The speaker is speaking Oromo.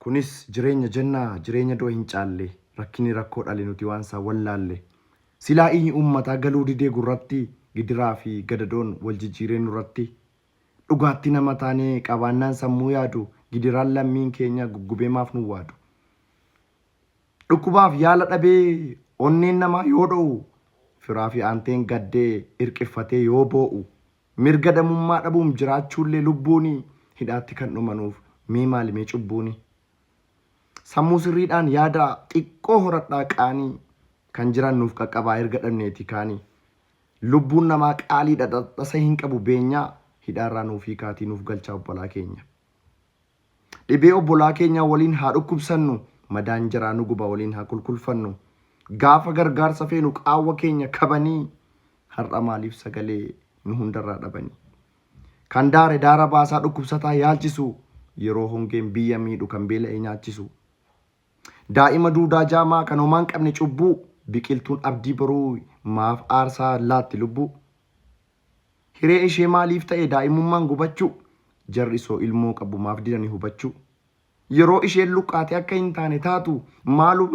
Kunis jireenya jennaa jireenya du'a hin caalle rakkinni rakkoo dhale nuti waan isaa wallaalle. Silaa iyyi uummataa galuu didee gurratti gidiraa fi gadadoon wal jijjiiree nurratti. Dhugaatti nama taanee qabaannaan sammuu yaadu gidiraan lammiin keenya guggubee maaf nu waadu. Dhukkubaaf yaala dhabee onneen namaa yoo dho'u firaa fi aanteen gaddee irqiffatee yoo boo'u mirga damummaa dhabuum jiraachuullee lubbuuni hidhaatti kan dhumanuuf mee maali mee cubbuuni. Sammuu sirriidhaan yaadaa xiqqoo horadhaa qaanii kan jiran nuuf qaqqabaa erga dhabneeti kaanii. Lubbuun namaa qaaliidha dhasa hin qabu beenyaa hidhaarraa nuuf hiikaatii nuuf galchaa obbolaa keenya. Dhibee obbolaa keenyaa waliin haa dhukkubsannu madaan jaraa nu guba waliin haa kulkulfannu. Gaafa gargaarsa feenu qaawwa keenya kabanii har'a maaliif sagalee nu hundarraa dhabanii. Kan daare daara baasaa dhukkubsataa yaalchisu yeroo hongeen biyya miidhu kan beela'e nyaachisu. Daa'ima duudaa jaamaa kan homaa hin qabne cubbuu biqiltuun abdii boruu maaf aarsaa laatti lubbuu. Hireen ishee maaliif ta'e daa'imummaan gubachuu jarri isoo ilmoo qabu maaf didanii hubachuu. Yeroo isheen luqqaate akka hin taane taatu maaluma.